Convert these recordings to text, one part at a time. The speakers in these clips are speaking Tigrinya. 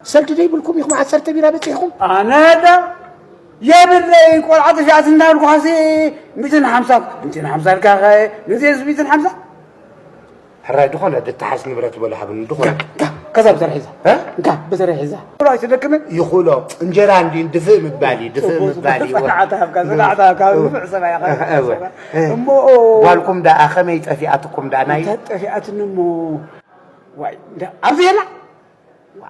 ሰልዲ ደይብልኩም ኢኹም ዓሰርተ ቢራ በፂሕኹም? ኣነ ዳ የብለይ፣ ቆልዓ ተሻእት እንዳልኩ ኸሲ ሚእትን ሓምሳ፣ ሚእትን ሓምሳ ኢልካ ኸ፣ ነዚ እዚ ሚእትን ሓምሳ? ሕራይ ዝኾነ ድተሓዝ ንብረት በሎ ሃብኒ፣ ዝኾነ። እንካ፣ ከዛ ብዘር ሒዛ። እ? እንካ፣ ብዘር ሒዛ። ብሎ ኣይትደክምን? ይኹሎ፣ እንጀራ እንዲ ድፍእ ምባል እዩ፣ ድፍእ ጽቡቅ፣ ምባል እዩ። ጽቡቅ፣ ጽናዕቲ ሃብካ፣ ጽናዕቲ ሃብካ፣ እወ። ንፍዕ ሰብኣይ ኢኻ። እወ። እሞ ጓልኩም ደኣ ከመይ ጠፊኣትኩም ደኣ ናይ እንተ ጠፊኣትኒ እሞ፣ ዋይ፣ እንደ-፣ ኣብዚ የላ? ዋ፣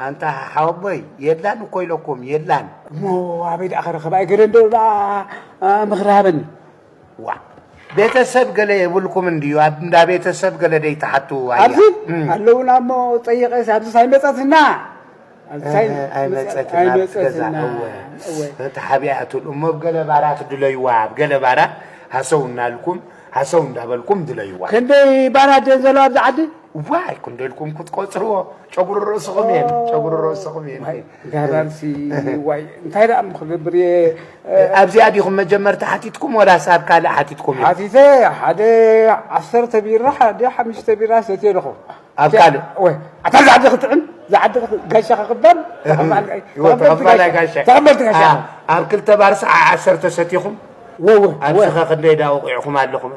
ኣንታ ሓወቦይ፣ የላን እኮ ኢለኩም፣ የላን። እሞ ኣበይ ደኣ ክረኽባ? ገለ እንዶ ደኣ፣ አ፣ ምኽሪ ሃበኒ። ዋ፣ ቤተሰብ ገለ የብልኩም እንድዩ? ኣብ እንዳ ቤተሰብ ገለ ደይትሓቱ? ኣያ። ኣብዚ እም። ኣለውና እሞ ጠይቐስ፣ ኣብዚ ሳይመጸትና። ኣብዚ ሳይ-፣ እህ፣ ኣይመጸትና፣ ኣብቲ ገዛ። ኣይመጸትና። እወ። እወ። ተሓቢኣ እትብል እሞ ኣብ ገለ ባራት ድለይዋ፣ ኣብ ገለ ባራት ሃሰው እናልኩም፣ ሃሰው እንዳበልኩም ድለይዋ። ክንደይ ባራት ደን ዘለዋ ኣብዚ ዓዲ? ዋይ፣ ክንደልኩም ክትቆጽርዎ፣ ጨጉሪ ርእስኹም እየን፣ ኦ፣ ጨጉሪ ርእስኹም እየን። ዋይ፣ ጋራንሲ፣ ዋይ፣ እንታይ ደኣ እሞ ክገብር እየ? ኣብዚኣ ዲኹም መጀመርታ ሓቲትኩም ወላስ ኣብ ካልእ ሓቲትኩም እዩ? ሓቲተ ሓደ ዓሰርተ ቢራ፣ ሓደ ሓሙሽተ ቢራ ሰትየ ኣለኹ። ኣብ ካልእ? ወይ፣ ኣታ እዛ ዓዲ ክትጥዕም፣ እዛ ዓዲ ክት-፣ ጋሻ ክቕበል፣ እህ፣ ተቐባል፣ ይወ-፣ ተቐበልቲ ተቐባላይ ጋሻ። ጋሻ። ተቐበልቲ ጋሻ። ኣ-፣ ኣብ ክልተ ባር ሰዓ ዓሰርተ ሰቲኹም? ወ-፣ ወ-፣ ኣብዚ ወ-፣ ኸ ክንደይ ዳ ወቂዕኹም ኣለኹም?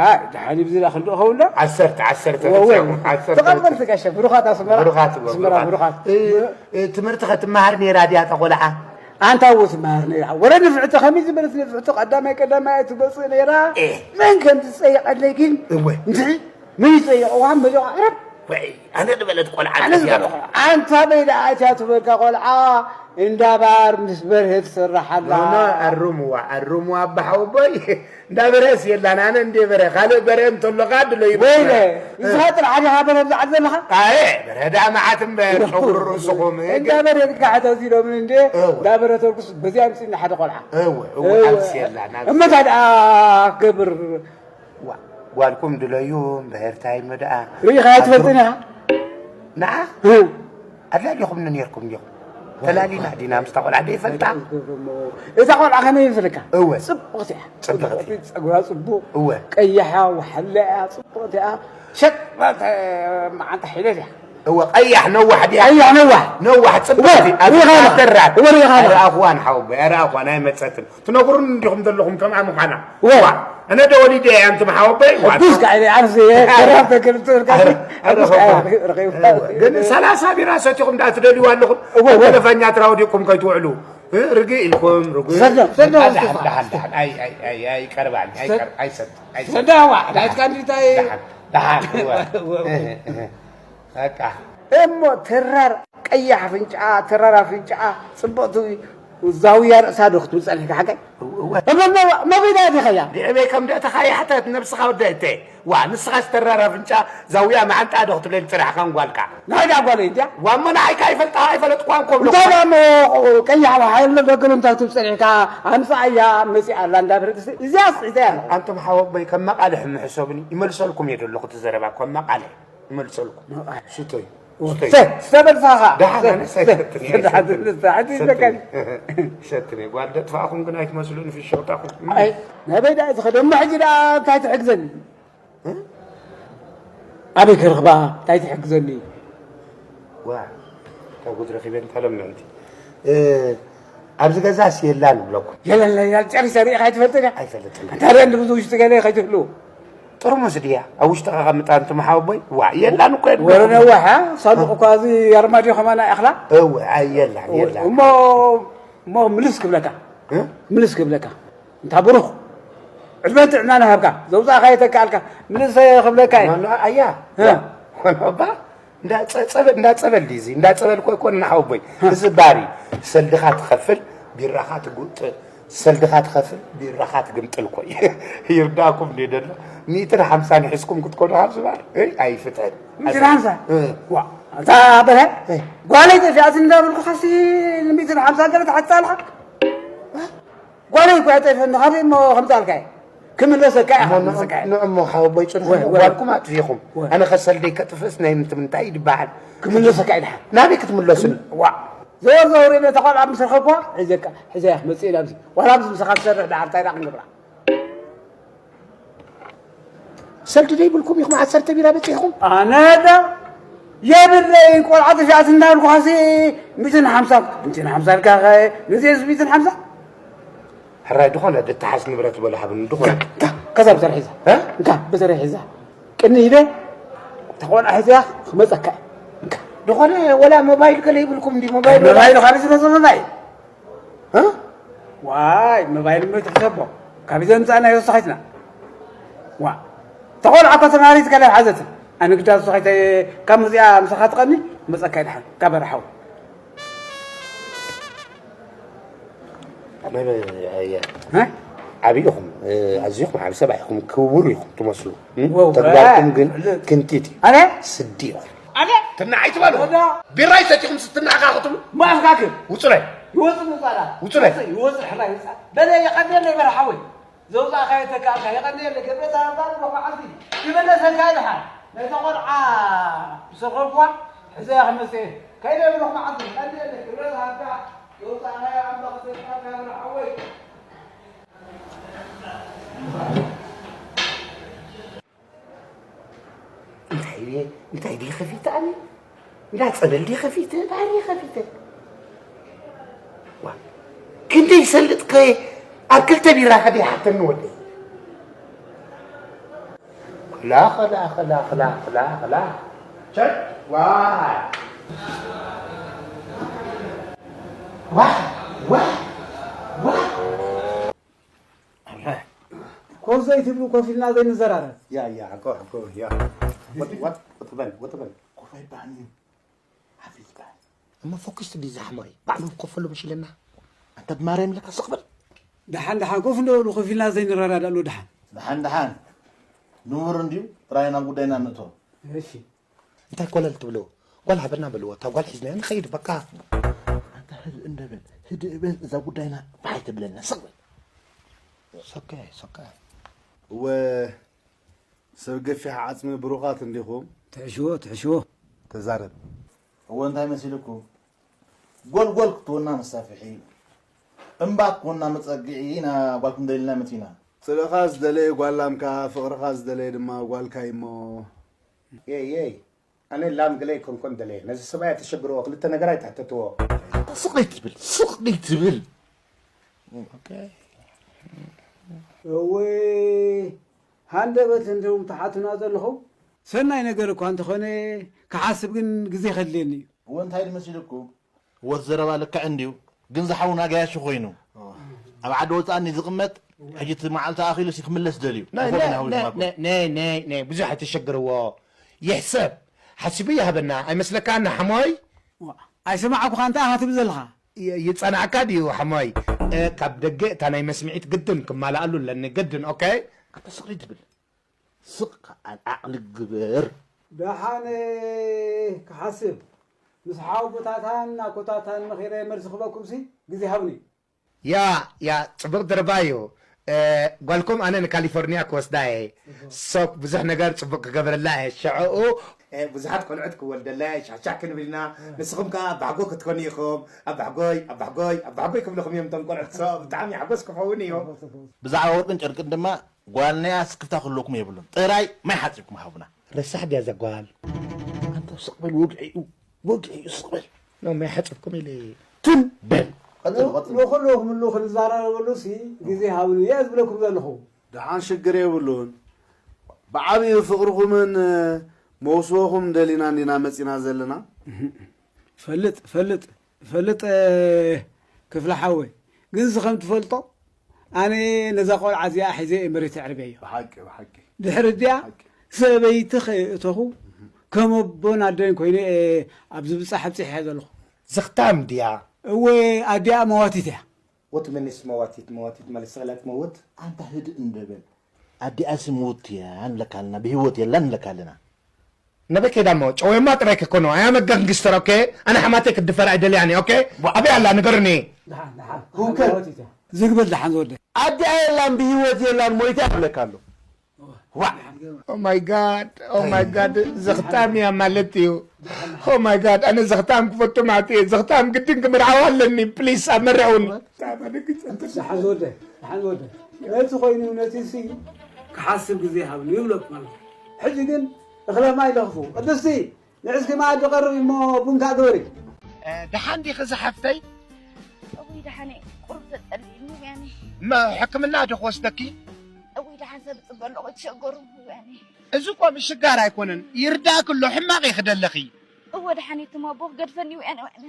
ኣይ፣ ደሓን ይብዝላ ክንዱ ኸውን ዶ? ዓሰርተ፣ ዓሰርተ ወ-፣ ወ-፣ ተሰሙ፣ ዓሰርተ ተቐበልቲ ተሰሙ። ጋሻ፣ ብሩኻት ኣስመራ። ብሩኻት፣ ኣስመራ፣ ብሩኻት። ብሩኻት። እ፣ እ፣ ትምህርቲ ኸትመሃር ነይራ ድያ እታ ቖልዓ? ኣንታ እዎ ትመሃር ነይራ። ወረ ንፍዕቲ፣ ከመይ ዝበለት ንፍዕቲ፣ ቀዳማይ፣ ቀዳማይ ትመጽእ ነይራ። ኤ። መን ከም ዝጸይቐለይ ግን፣ እወ። እንድዒ፣ መን ይጸይቐዋ? መሊቑ ዓረብ። ወይ፣ ኣነ ዝበለት ቆልዓ ኣነ ጠፊኣ ዝበለት ኣለኹ። ቆልዓ። ኣንታ በይ ደኣ እቲኣ ትበልካ ቆልዓ፣ እንዳ ባር ምስ በርሀ ትሰርሕ ኣላ። ኖ፣ ኖ፣ ኣርምዋ፣ ኣርምዋ ኣባ ሓወቦይ። እንዳ በርሀስ የላን፣ ኣነ እንደ በርሀ፣ ካልእ በርሀ እንተሎ ኸኣ ድለዩ ወይለ፣ በርሀ። ንስኻ ጥራሕ ዲኻ በርሀ ብዛዕባ ዘለኻ? ኣየ፣ በርሀ ደኣ መዓት እምበር፣ ጨጉሪ ርእስኹም። እንዳ በርሀ ድካ ሕተት ኢሎምን እንዴ? እወ። እንዳ በርሀ ተልኩስ በዚኣ ኣምጺእና ሓደ ቆልዓ። እወ፣ እወ፣ እወ። ኣምሲ የላን፣ ኣምሲ እሞ እንታይ የላን። ደኣ ክገብር? ዋ፣ ጓልኩም ድለዩ፣ እምበርታይ እሞ ደኣ ርኢኻ ኣይትፈልጥን ኢኻ? ንዓ? እ። ኣድላሊኹምኒ ኔርኩም ዲኹም? ተላሊና ዲና ምስታ ቆልዓ ደይፈልጣ? እዛ ቆልዓ ከመይ ይመስለካ? እወ። ጽብቕቲ እያ። ጽብቕቲ። ጽብቕቲ፣ ጸጉራ ጽቡቕ። እወ። ቀያሓ፣ ወሓለ እያ፣ ጽብቕቲ እያ። ሸጥ፣ ማለት፣ መዓንጣ ሒደት እያ። እወ፣ ቀያሕ ነዋሕ ድያ? ቀያሕ ነዋሕ። ነዋሕ፣ ጽብቕቲ። እወ፣ ኣብ ርኢኻ ኢኻ። ተራት። እወ፣ ርኢኻ ኢኻ። ኣይረኣኹዋን ሓወቦይ፣ ኣይረኣኹዋን፣ ኣይመጸትን። ትነግሩኒ እንዲኹም ዘለኹም ከምኣ ምዃና። እወ። ዋ፣ ኣነ ዶ ወሊደ እያ ኣንቱም ሓወቦይ? ዋ፣ ሕጉስ ከኣ ኢለ ኣነ ስየ ኣረ፣ ተራፍ ተገልብጥ ኢልካ ኣረ፣ ኣረ፣ ሕጉስ ከኣ ኣረ፣ ረኺቡ። እወ። ግን ሰላሳ ቢራ ሰቲኹም ደኣ ትደልዩ ኣለኹም? እወ፣ እወ። ተለፋኛ ትራወዲኩም ከይትውዕሉ። እ፣ ርግእ ኢልኩም፣ ርግእ። ሰዶ፣ ሰዶ፣ ደሓን፣ ሰዶ። ደሓን፣ ደሓን። ኣይ፣ ኣይ፣ ኣይ፣ ኣይ፣ ቀርባኒ፣ ኣይ፣ ሰድ-፣ ቀር-፣ ኣይ፣ ሰድ-፣ ኣይ፣ ሰድ-፣ ሰዶ፣ ዋ፣ ዳዊት ካንዲዳይ። ደሓን፣ ደሓን፣ እወ። ደሓን፣ እወ። እህ፣ እህ። በቃ። እሞ ተራር ቀያሕ ኣፍንጫኣ፣ ተራር ኣፍንጫኣ፣ ጽብቕቲ ዛውያ ርእሳ ዶ ክትብል ጸኒሕካ ሓቀይ? እወ። እሞ፣ እሞ፣ እሞ በይዳ ዲኻያ? ብዕበይ ከም ደእተኻ ይሕተት ነብስኻ ወዲ እህተይ። ዋ፣ ንስኻስ ተራር ኣፍንጫ ዛውያ መዓንጣ ዶ ክትብለኒ ጽናሕካ ንጓልካ? ናይ ዳ ጓለይ እንድያ? ዋ፣ እሞ ንዓይ ከኣ ይፈልጣ ኣይፈለጥኳን ኮብሎ። እንታይ ደኣ እሞ ቀያሕ ሓይሎ ዶ ገለ እንታይ ክትብል ጸኒሕካ? ኣምጽኣያ መጺኣ ኣላ እንዳ ብረት። እዚኣስ እንታይ ኣላ? ኣንቱም ሓወቦይ ከም መቓልሕ ምሕሰቡኒ፣ ይመልሰልኩም እየ ዘለኹ እቲ ዘረባ ከም መቓልሕ። ይመልሰልኩም። መቓልሕ። ስተዩ። ስተዩ። ስተ-፣ ስተ በል ንስኻ። ደሓን፣ ኣነ ስተ-፣ ሰይሰትኒ፣ ስተ-፣ ሰይሰትኒ። ሓንቲ ይብለካ። ሰይሰትኒ። ጓል ደጥፋእኹም ግን ኣይትመስሉን፣ ፍሽኽታኹም። ኣይ፣ ናበይ ደኣ ዝኸደ? እሞ ሕጂ ደኣ እንታይ ትሕግዘኒ? እ? ኣበይ ክረኽባ? እንታይ ትሕግዘኒ? ዋ፣ እታ ጉድ ረኺበ እንተሎም ምእንቲ። እ፣ ኣብዚ ገዛስ የላን እብለኩም። የለን፣ የለን፣ ጨሪሰ ርኢኻ ኣይትፈልጥን እያ? ኣይፈልጥን። እንታይ ደኣ እንዲ ብዙ ውሽጢ ገለ ከይትህሉ? ጥርሙዝ ድያ? ኣብ ውሽጢ ከቐምጣ እንቱም ሓወቦይ? ዋ፣ የላን እኮ የድልኹም። ወረ ነዋሕ፣ እ? ሳንዱቕ እኳ እዚ ኣርማድዮ ከማን ኣይኣኽላ? እወ፣ ኣይ፣ የላን፣ የላን። እሞ፣ እሞ ምልስ ክብለካ። እ? ምልስ ክብለካ። እንታ ብሩኽ፣ ዕድመን ጥዕናን ሃብካ። ዘውጻእካ የተካኣልካ። ምልስ ክብለካ እየ። ኖ፣ ኖ፣ ኣያ። እ? ዋ፣ ባ፣ እንዳ ጸ-፣ ጸበል፣ እንዳ ጸበል ድዩ እዚ? እንዳ ጸበል እኮ ኣይኮነን ሓወቦይ። እ። እዚ ባር እዩ። ሰልድኻ ትኸፍል፣ ቢራኻ ትጉ-፣ ጥ-፣ ሰልድኻ ትኸፍል፣ ቢራኻ ትግምጥል እኮ እዩ። ይርዳእኩም ድዩ ደሎ? ሚእትን ሓምሳን ሒዝኩም ክትኮኑ ኣብዚ ባር? እይ፣ ኣይፍትሕን። ሚእትን ሓምሳ? እ። ዋ፣ ኣታ በርሀ፣ እ። ጓለይ ጠፊኣትኒ እንዳበልኩኻሲ ንሚእትን ሓምሳ ገለ ትሓትት ኣለኻ? ጓለይ እኮ እያ ጠፊኣትኒ፣ ካበይ እሞ ከምጻልካ እየ? ክምለሰካ እየ፣ እሞ ክምለሰካ እየ። ንዕሞ ሓወቦይ ጽንሑ፣ ወይ፣ ወይ። ጓልኩም ኣጥፊኹም። ወይ። ኣነ ከሰልደይ ከጥፍእስ ናይ ምንት-፣ ምንታይ ይድበሃል? ክምለሰካ እየ ድሓን። ናበይ ክትምለሱኒ? ዋ። ዘወር ዘወር ኢለ እታ ቆልዓ ምስ ረኸብኩዋ፣ ሒዘካ፣ ሒዘያ ክመጽእ ኢለ ኣብዚ። ዋላ ኣብዚ ምሳኻ ትሰርሕ ድሓር እንታይ ደኣ ክንገብራ? ሰልዲ ደይብልኩም ኢኹም ዓሰርተ ቢራ በጺሕኩም? ኣነ ዳ የብለይ፣ ቆልዓ ጥፊኣት እንዳልኩኻሲ፣ ሚእትን ሓምሳ፣ ሚእትን ሓምሳ ኢልካ ኸ፣ ነዚ ህዝቢ ሚእትን ሓምሳ? ሕራይ፣ ዝኾነ ድተሓዝ ንብረት በሎ ሃብኒ፣ ዝኾነ። እንካ፣ ከዛ ብዘር ሒዛ። እ? እንካ፣ ብዘር ሒዛ። ቅኒ ኢለ፣ ተቆልዓ ሒዛ ክመጸካ። እንካ። ዝኾነ ወላ ሞባይል ገለ ይብልኩም እንዲ ሞባይል ወላ ሞባይል፣ ካብ ዝመጸ ሞባይል። እ? ዋይ፣ ሞባይል እሞ ትሕሰቦ። ካብ ዘምጻእና ይወስኸትና። ዋ። ተቆልዓ እኮ ተማሃሪት ገለ ሓዘት። ኣነ ግዳ ዝወስኸት ካብ መዚኣ ምሳኻ ትቐኒ፣ መጸካ ይድሓን። ካብ በረሓው። ኣነ፣ ኣየ፣ እ? ዓቢ ኢኹም፣ እ፣ ኣዝኹም ዓቢ ሰብ ኢኹም፣ ክቡር ኢኹም ትመስሉ። እ? ወ-፣ ተግባርኩም ወ-፣ ግን ል-፣ ክንቲት እዩ። ኣነ? ስዲ ኢኹም። ኣነ? ትናዕ ኣይትበሉ። ወዳ? ቢራ ይሰቲኹም ስትናዕካ ክትብሉ? ማስካክ? ውጹለይ። ይወጽእ ምጻላ። ውጹለይ። ይወጽእ፣ ይወጽእ፣ ሕራይ ይወጽእ። በለ፣ የቐንየለይ በርሓወይ። ዘውጻእካዮ ተካእካ፣ የቐንየለይ። ገብረ ዛረባ ብሎ መዓልቲ ይመለሰልካ ይድሓን። ናይታ ቆልዓ ዝሰኸብዋ ሕዘያ ክመጽእ እየ። ከይደ ብሎ መዓልቲ፣ የቐንየለይ። ገብረ ዛረባ ዘውጻእካዮ ኣምላኽ ዘውጻእካ በርሓወይ። እንታይ ድየ፣ እንታይ ድየ ከፊተ ኣነ? እንዳ ጸበል ድየ ከፊተ? እንታይ ድየ ከፊተ? ዋ፣ ክንደይ ይሰልጥ ከ ኣብ ክልተ ቢራ ከ ደይሓተኒ ወደይ? ክላ፣ ክላ፣ ክላ፣ ክላ፣ ክላ፣ ክላ። ቸክ፣ ዋ። ዋ፣ ዋ፣ ዋ። ኮፍ ዘይትብሉ፣ ኮፍ ኢልና ዘይንዘራረብ። ያ፣ ያ፣ ሓቆ፣ ሓቆ፣ ያ። ወጥ፣ ወጥ፣ ወጥ በል፣ ወጥ በል። ኮፍ ኣይበሃልን እዩ። ሓፊዝ በሃል። እሞ ፎኪስ ድዩ ዝሓማይ? ባዕሉ ኮፍ ኣሎ መሲለና። ኣንተ ብማርያም ኢለካ ስቕ በል። ደሓን፣ ደሓን፣ ኮፍ እንዶ በሉ፣ ኮፍ ኢልና ዘይንረዳዳእሉ ደሓን። ደሓን፣ ደሓን። ንቡር እንድዩ፣ ጥራይ ናብ ጉዳይና ንእቶ። እሺ። እንታይ ኮለል ትብሉ? ጓል ሃበና በልዎ፣ እታ ጓል ሒዝናያ ንኸይድ በቃ። ኣንታ ህድእ እንደ በል፣ ህድእ በል፣ እዛ ጉዳይና ባሕ ኣይተብለና፣ ስቕ በል። ሶኬ፣ ሶኬ። እወ፣ ሰብ ገፊሕ ዓጽሚ ብሩኻት እንዲኹም። ትሕሽዎ፣ ትሕሽዎ። ተዛረብ። እወ፣ እንታይ መሲልኩም? ጎልጎል ክትወና መሳፍሒ፣ እምባ ክትወና መጸግዒ ኢና ጓልኩም ደሊልና መጺና። ጽልእኻ ዝደለየ ጓል ላምካ፣ ፍቕርኻ ዝደለየ ድማ ጓልካ እዩ እሞ። የይ፣ የይ። ኣነ ላም ገለ ኣይኮንኮን ደለየ። ነዚ ሰብኣይ ኣተሸግርዎ፣ ክልተ ነገር ኣይትሕተትዎ። ኣታ ስቕ ደይትብል፣ ስቕ ደይትብል። ኦኬ። እወይ፣ ሃንደበት እንዲኹም ትሓቱና ዘለኹም። ሰናይ ነገር እኳ እንተኾነ፣ ክሓስብ ግን ግዜ ከድልየኒ እዩ። እወ፣ እንታይ ድመሲልኩም? ወት ዘረባ ልክዕ እንድዩ፣ ግን ዝሓውና ገያሹ ኮይኑ። ኣብ ዓዲ ወጻኢ እንድዩ ዝቕመጥ፣ ሕጂ እቲ መዓልቲ ኣኺሉሲ ክምለስ ደልዩ። ናይ፣ ኣፎ ናይ፣ ግን ናይ፣ ሃዊስማኩም። ናይ፣ ናይ፣ ናይ፣ ናይ፣ ብዙሕ ኣይተሸግርዎ። ይሕሰብ። ሓሲቡ ይሃበና። ኣይመስለካን ሓሞይ? ዋ፣ ኣይሰማዕኩኻ እንታይ ኢኻ ትብል ዘለኻ? ይ-፣ ይጸናዕካ ድዩ ሓሞይ? እ፣ ካብ ደገ እታ ናይ መስምዒት ግድን ክማልኣሉ ኣለኒ። ግድን፣ ኦኬ? ኣታ ስቕ ትብል። ስቕ ከኣ ዓቕሊ ግበር። ደሓን ክሓስብ፣ ምስ ሓወቦታታን ኣኮታታን መኺረ መልሲ ክበኩምሲ ግዜ ሃብኒ። ያ፣ ያ፣ ጽቡቕ ዘረባ እዩ። እ፣ ጓልኩም ኣነ ንካሊፎርኒያ ክወስዳ እየ። ጽቡቕ። ሶ ብዙሕ ነገር ጽቡቕ ክገብረላ እየ። ሽዕኡ፣ እ፣ ብዙሓት ቆልዑት ክወልደላ እየ። ሻሻ ክንብል ኢና። እ። ንስኹም ከኣ ኣባሕጎ ክትኮኑ ኢኹም። ኣባሕጎይ፣ ኣባሕጎይ፣ ኣባሕጎይ ክብልኹም እዮም እቶም ቆልዑት። ሶ ብጣዕሚ ሓጎስ ክኸውን እዩ። ጽቡቕ፣ ጽቡቕ። ብዛዕባ ወርቅን ጨርቅን ድማ ጓል ናይ ኣስክፍታ ክህልወኩም የብሉን። ጥራይ ማይ ሓጺብኩም ሃቡና። ረሳሕ ድያ እዛ ጓል? ኣንታ ስቕ በል፣ ወግዒ እዩ፣ ወግዒ እዩ፣ ስቕ በል። ኖ፣ ማይ ሓጺብኩም ኢለ። ትም በል። ቀጽል፣ ቀጽል። ንኹሉ ክምሉ ክንዘራረበሉ ሲ ግዜ ሃብኒ እየ ዝብለኩም ዘለኹ። ደሓን ሽግር የብሉን። ብዓቢኡ ፍቕርኹምን መውስቦኹም ደሊና እንዲና መጺና ዘለና። ፈልጥ፣ ፈልጥ፣ ፈልጥ፣ ክፍለ ሓወይ። ግን እዚ ከም ትፈልጦ፣ ኣነ ነዛ ቆልዓ እዚኣ ሒዘ እየ መሬት ኣዕርበዮ። ብሓቂ፣ ብሓቂ። ድሕሪ እዚኣ ብሓቂ። ሰበይቲ ከየእተኹ፣ ከም ኣቦን ኣደን ኮይነ እየ ኣብዚ ብጻሕ ኣብጺሐያ ዘለኹ። ዘኽታም ድያ? እወ፣ ኣዲኣ መዋቲት እያ። ወት ምንስ መዋቲት፣ መዋቲት ማለት ስቕለት መውት? ኣንታ ህድእ እንደ በል። ኣዲኣሲ ምውት እያ ንብለካ ኣለና፣ ብህይወት የላን ንብለካ ኣለና። ነበይ ከይዳ እሞ፣ ጨውዮማ ጥራይ ከኮኖ፣ I am a gangster, ኦኬ? ኣነ ሓማተይ ክትድፈር ኣይደልያን እየ፣ ኦኬ? ዋ። ኣበይ ኣላ ንገርኒ። ደሓን፣ ደሓን። ሁከት። ዝግበል ደሓን ዝወደ። ኣዲኣ የላን፣ ብህይወት የላን፣ ሞይታ ይብለካ ኣሎ። ዋ። Oh my God, oh my God፣ ዘኽታም እያ ማለት እዩ። Oh my God፣ ኣነ ዘኽታም ክፈቱ ማለት እየ። ዘኽታም ግድን ክምርዓው ኣለኒ፣ ፕሊስ፣ ኣመርዕውን። ደሓን ዝወደ፣ ደሓን ዝወደ። ነቲ ኮይኑ፣ ነቲ ሲ ክሓስብ ግዜ ሃብኒ ይብለኩም ኣለኹ። ሕጂ ግን እኽለ ማይ ለኽፉ። ቅድስቲ፣ ንዕስኪ መኣዲ ቀርቢ እሞ ቡንካ ግበሪ። እ፣ ደሓን ዲኺ ዝሓፍተይ? እውይ ደሓነ ቁሩብ ተጸሊእኒ ውያኔ። እመ ሕክምና ዶ ክወስደኪ? እውይ ደሓን ሰብ ጽበ ኣለኹ ትሸገሩ ውያኔ። እዚ እኮ ምሽጋር ኣይኮነን፣ ይርዳእኪ ኣሎ፣ ሕማቕ ኢኺ ደለኺ። እወ ደሓነ ትማቦ ገድፈኒ ውያኔ ውያኔ።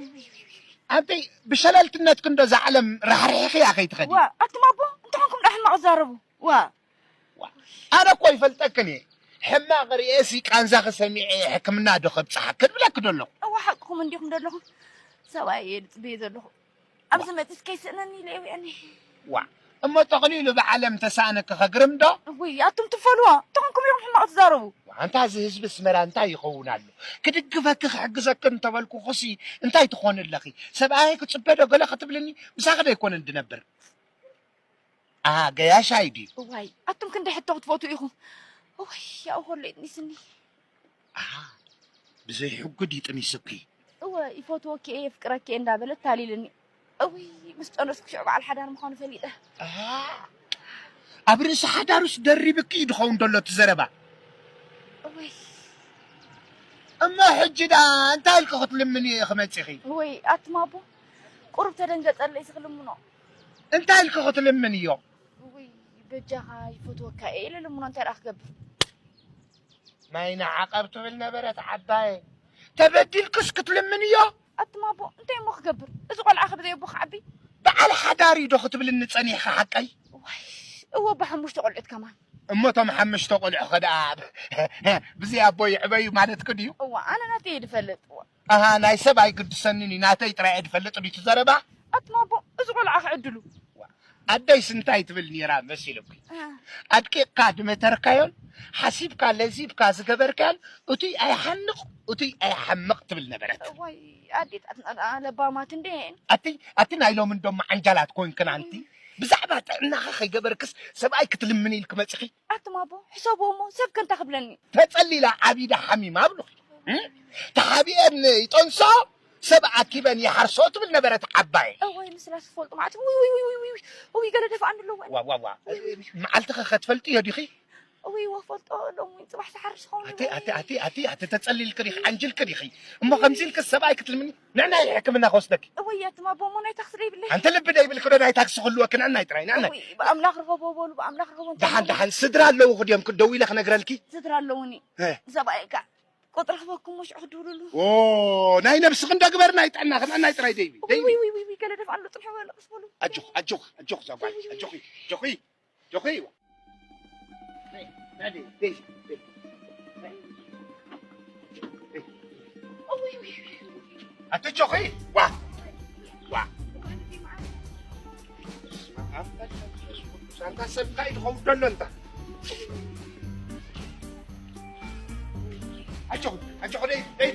ኣንተይ ብሸለልትነትኪ እንዶ እዛ ዓለም ራሕሪሕኽያ ከይትኸዲ። ዋ ኣቱም ኣቦ እንታይ ኮንኩም ደኣ ሕማቕ ትዛረቡ? ዋ ኣነ እኮ ይፈልጠክን እየ። ሕማቕ ርእየሲ ቃንዛኺ ሰሚዐ እየ ሕክምና ዶ ከብጽሓኪ ክብለኪ ዶ ኣለኹ። እዋ ሓቅኹም እንዲኹም ዶ ኣለኹም። ሰብኣይ እየ ዝጽበዮ ዘለኹ። ኣብዚ መጺስ ከይስእነኒ ኢለ እየ ውዕኒ። ዋ እሞ ጠቕሊሉ ብዓለም ተሳእነኪ ከግርም ዶ? እውይ ኣቱም ትፈልዎ እንታይ ኮንኩም ኢኹም ሕማቕ ትዛረቡ? ኣንታ እዚ ህዝቢ ኣስመራ እንታይ ይኸውን ኣሎ? ክድግፈኪ ክሕግዘኪ እንተበልኩኹሲ እንታይ ትኾኒ ኣለኺ? ሰብኣየይ ክጽበ ዶ ገለ ክትብልኒ? ምሳኺ ዶ ኣይኮነን ድነብር? ኣሃ ገያሻይ ድዩ? እዋይ ኣቱም ክንደይ ሕቶ ክትፈትዉ ኢኹም። እዋይ ያኡ ከሎ የጥኒስኒ። ኣሃ ብዘይ ሕጉ ድዩ ጥኒሱኪ? እወ ይፈትወኪ እየ የፍቅረኪ እየ እንዳበለ ኣታሊልኒ። እውይ ምስ ጠነስኩ ሽዑ በዓል ሓዳር ምዃኑ ፈሊጠ። ኣሃ ኣብ ርእሲ ሓዳሩስ ደሪብኪ እዩ ድኸውን ደሎ እቲ ዘረባ። እወይ እሞ ሕጂ ደኣ እንታይ ኢልኪ ክትልምንዮ ኢኺ መጺኺ? እወይ ኣቱም ኣቦ ቁሩብ ተደንገጸለይሲ ክልምኖ። እንታይ ኢልኪ ክትልምንዮ? እውይ በጃኻ ይፈትወካ እየ ኢለ ልምኖ እንታይ ደኣ ክገብር። ማይ ንዓቐብ ትብል ነበረት ዓባየ። ተበዲልክስ ክትልምንዮ? ኣቱም ኣቦ እንታይ እሞ ክገብር እዚ ቆልዓ ከ ብዘይ ኣቦ ክዓቢ። በዓል ሓዳር እዩ ዶ ክትብልኒ ጸኒሕኺ ሓቀይ? ዋይ እወ ብሓሙሽተ ቆልዑት ከማን። እሞ እቶም ሓሙሽተ ቆልዑ ከ ደኣ ብዘይ ኣቦ ይዕበዩ ማለትኪ ድዩ? እወ ኣነ ናተይ እየ ዝፈልጥ። እወ ኣሃ ናይ ሰብ ኣይግድሰንን እዩ ናተይ ጥራይ እየ ዝፈልጥ ድዩ እቲ ዘረባ? ኣቱም ኣቦ እዚ ቆልዓ ክዕድሉ። ኣደይስ እንታይ ትብል ነይራ መሲልኪ? ኣድቂቕካ ድመተርካዮን ሓሲብካ ለዚብካ ዝገበርካዮን እቱይ ኣይሓንቕ እቱይ ኣይሓምቕ ትብል ነበረት። እዋይ ኣዴታትና ደኣ ለባማት እንዴ። ኣቲ ኣቲ ናይ ሎሚ እንዶ መዓንጃላት ኮንክን ኣንቲ ብዛዕባ ጥዕናኺ ከይገበርክስ ሰብኣይ ክትልምኒ ኢልኪ መጺኺ? ኣቱም ኣቦ ሕሰብዎ እሞ ሰብ ከ እንታይ ክብለኒ? ተጸሊላ ዓቢዳ ሓሚማ ኣብሉኺ። ተሓቢኤን ይጠንሶ ሰብ ኣኪበን ይሓርሶ ትብል ነበረት ዓባየይ። እወይ ምስላስ ትፈልጡ ማለት ውይ ውይ ውይ ውይ ውይ ውይ ገለ ደፍኣኒ ኣለዎ። ዋ ዋ ዋ መዓልትኸ ከትፈልጥዮ ዲኺ? እወይ ወፈልጦ ሎም እውን ጽባሕ ዝሓርስ ኸውን። ኣቲ ኣቲ ኣቲ ኣቲ ኣቲ ተጸሊልኪ ዲኺ ዓንጅልኪ ዲኺ? እሞ ከምዚ ኢልኪ ሰብኣይ ክትልምኒ ንዕናይ ሕክምና ክወስደኪ። እወይ ኣትማ ቦሞ ናይ ታክሲ ደይብለይ። ኣንቲ ልቢ ደይብልኪ ዶ ናይ ታክሲ ክህልወኪ ንዕናይ ጥራይ ንዕናይ። እወይ ብኣምላኽ ርኸቦ በሉ ብኣምላኽ ርኸቦ እንታይ። ደሓን ደሓን ስድራ ኣለውኺ ድዮም ክደው ኢለ ክነግረልኪ? ስድራ ኣለውኒ። ሰብኣይ እካ ቁጽሪ ክበኩም ሽዑ ክድውልሉ። ኦ ናይ ነብስኺ እንዶ ግበሪ ናይ ጥዕናኺ ንዕናይ ጥራይ ደይቢ ደይቢ። ውይ ውይ ውይ ገለ ደፍኣ ኣሎ ጽንሑ በሉ ቀስ በሉ። ኣጆኺ ኣጆኺ ኣጆኺ እዛ ጓል ኣጆኺ ኣጆኺ ኣጆኺ። ኣቲ ጆኺ ዋ ዋ ኣንታ ሰብ እንታይ ዝኸውን ዘሎ እንታ ኣጆኺ ኣጆኺ ደይ ደይ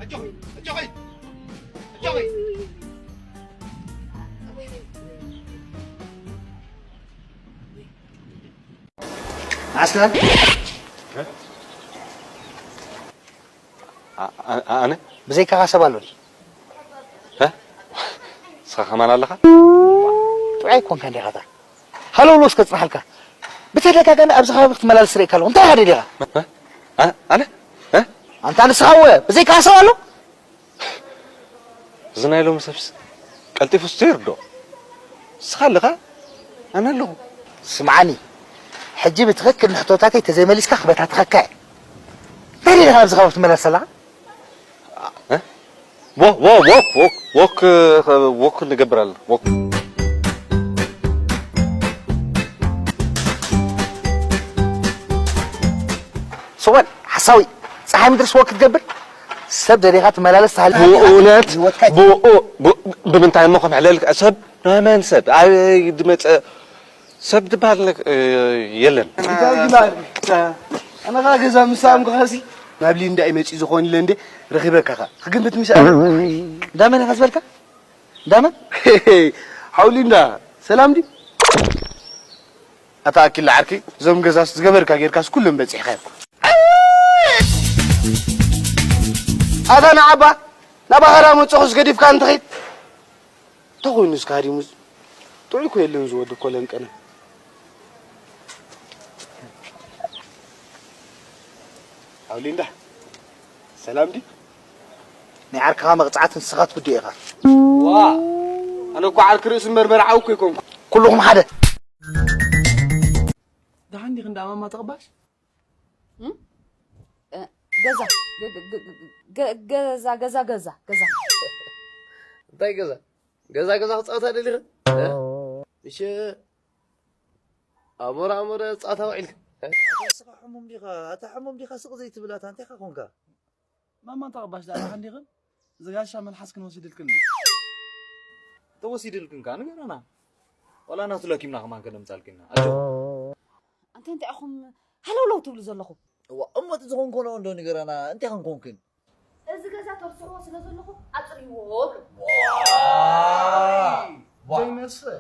ኣጆኺ ኣጆኺ ኣጆኺ ኣስላም ኣነ ብዘይካኻ ሰብ ኣሎ ድዩ? ንስኻ ከማን ኣለኻ? ጥዑይ ኣይኮንካን ዲኻ? ሃለውለው እስከ ጽንሓልካ። ብተደጋጋሚ ኣብዚ ከባቢ ክትመላልስ ርእየካ ኣለኹ። እንታይ ኢኻ ደሊኻ? ኣነ ኣንታ ንስኻ እወ ብዘይካኻ ሰብ ኣሎ? እዚ ናይ ሎሚ ሰብስ ቀልጢፉ እስቶ ይርድኦ። ንስኻ ኣለኻ ኣነ ኣለኹ። ስምዓኒ ሕጂ ብትኽክል ንሕቶታተይ ተዘይመሊስካ ክበታትኸካ እየ። እንታይ ደሊኻ ኣብዚ ከባቢ ትመላለስ ኣለኻ? ዎ ዎ ዎክ ዎክ ዎክ ዎክ ንገብር ኣለና ዎክ። ስቕ በል ሓሳዊ፣ ጸሓይ ምድርስ ወክ ክትገብር ሰብ ደሊኻ ትመላለስ ተሃሊኻ ብእውነት ብኡ ብምንታይ እሞ ከም ሕለል ሰብ ናይ መን ሰብ ኣበይ ድመጸ ሰብ ዝበሃል የለን። እንታይ ዝበሃል ኣነ ኸዓ ገዛ ምስ ሰኣምኩ ኸሲ ናብ ሊንዳ እዩ መፂኡ ዝኾን ኢለ እንደ ረኺበካ ኸዓ ክግምት ምስ ኣነ እንዳመን ኢኻ ዝበልካ? እንዳመን ሓው ሊንዳ ሰላም ድዩ? ኣታ ኣኪላ ዓርከይ እዞም ገዛስ ዝገበርካ ጌርካስ ኩሎም በፂሕካዮም። ኣታ ንዓባ ናባኻ ዳ መፀኹስ ገዲፍካ እንትኸይድ እንታይ ኮይኑ እስካ ሃዲሙስ ጥዑይ እኮ የለን ዝወዲ እኮ ለንቀነ ኣውሊንዳ፣ ሰላም ዲ? ናይ ዓርክኻ መቕጻዕቲ ንስኻ ትብድዮ ኢኻ። ዋ፣ ኣነ እኮ ዓርኪ ርእሲ እምበር መርዓዊ እኮ ኣይኮንኩ። ኩልኹም ሓደ። ደሓን ዲኺ እንዳ ማማ ተቐባሽ? እም? እ፣ ገዛ፣ ገ-፣ ገ-፣ ገ-፣ ገ-፣ ገዛ፣ ገዛ፣ ገዛ፣ ገዛ። እንታይ ገዛ? ገዛ፣ ገዛ ክጻወታ ደሊኺ? እ? እሺ፣ ኣሞራ፣ ኣሞራ ጻወታ ውዒልኪ? እ? ኣታ ንስኻ ሕሙም ዲኻ? ኣታ ሕሙም ዲኻ? ስቕ ዘይትብል ኣታ እንታይ ኢኻ ኮንካ? ማማ ተቐባሽ ደኣ ደሓን ዲኽን? እዚ ጋሻ መልሓስክን ወሲድልክን ድዩ? ተወሲድልክን ከኣ ንገረና። ዋላ ናቱ ለኪምና ከማን ከነምጻልኪና። ኣጆ። ኣንተ እንታይ ኢኹም ሃለውለው ትብሉ ዘለኹም? እዋ፣ እሞ እቲ ዝኾንኮኖ እንዶ ንገረና፣ እንታይ ኸንኮንክን? እዚ ገዛ ተርስዕዎ ስለ ዘለኹም ኣጽርይዎ እብሎ። ዋ! ዘይመስል።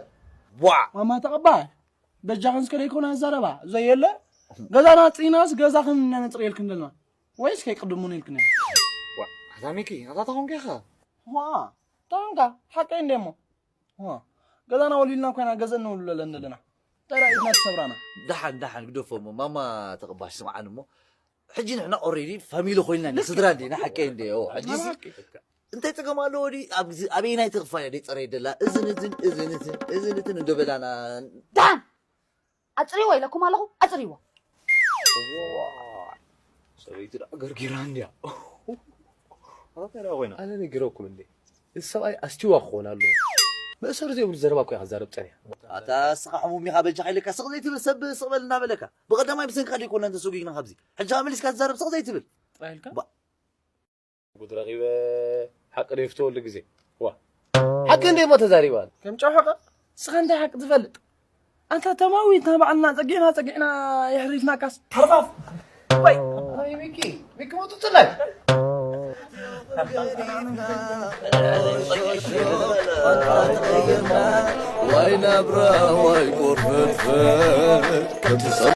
ዋ! ማማ ተቐባይ፣ በጃኽን እስከ ደይኮነ ዘረባ ዘየለ፣ ገዛና ጽኢናስ ገዛኽን ኢና ነጽርየልክን ዘለና። ወይስ ከይቅድሙን ኢልክን? ዋ፣ ኣታ ሚኪ፣ ኣታ ተኾንካ ኢኻ? ዋ፣ ተኾንካ፣ ሓቀይ እንደ እሞ። ዋ፣ ገዛና ወሊልና ኮይና ገዘ እንውልለለን ዘለና። እንታይ ደኣ ኢድና ትሰብራና? ደሓን፣ ደሓን፣ ግደፎ እሞ። ማማ ተቐባሽ ስምዓን እሞ። ሕጂ ንሕና ኦሬዲ ፋሚሊ ኮይና ኢና፣ ልክ። ስድራ እንዲና፣ ሓቀይ እንደ። ኦ፣ ሕጂ እዚ ሓቂ። እንታይ ጸገም ኣለዎ? ወዲ ኣብ ግዜ፣ ኣበየናይ ተኽፋ እያ ደይ ጸረይ ደላ? እዝን እዝን፣ እዝን እዝን፣ እዝን እዝን እንዶ በላና። ደሓን! ኣጽርይዎ ኢለኩም ኣለኹ፣ ኣጽርይዎ። እዋ፣ ሰበይቲ ደኣ ገርጊራ እንድያ። ኣታ እንታይ ደኣ ኮይና? ኣነ ነጊረኩም እንዴ? እዚ ሰብኣይ ኣስቲዋ ክኾን ኣለዎ። መእሰሪ ዘይብሉ ዘረባ እኮ ኢኻ ትዛረብ ጸኒሕካ። ኣታ እስኻ ሕሙም ኢኻ በጃኻ ኢለካ ስቕ ዘይትብል ሰብ ስቕ በል እናበለካ። ብቐዳማይ ብሰንክኻ ደይኮነ እንተ ሰጒግና ካብዚ። ሕጂ ኸኣ መሊስካ ትዛረብ ስቕ ዘይትብል። ጥራይ ኢልካ? ባ- ጉድ ረኺበ፣ ሓቂ ዶ ይፍተወሉ ግዜ? ዋ። ሓቂ እንዴ እሞ ተዛሪባ። ከም ጨውሕቐ፣ እስኻ እንታይ ሓቂ ትፈልጥ? ኣንታ ተማዊትና ባዕልና ጸጊዕና ጸጊዕና የሕሪፍናካስ። ሓርፋፍ! ወይ! ኣይ ሚኪ፣ ሚኪ ሞቱ ጥላይ። ዋይ ናብራ፣ ዋይ ቁርፍፍር፣ ከምቲ ሰብ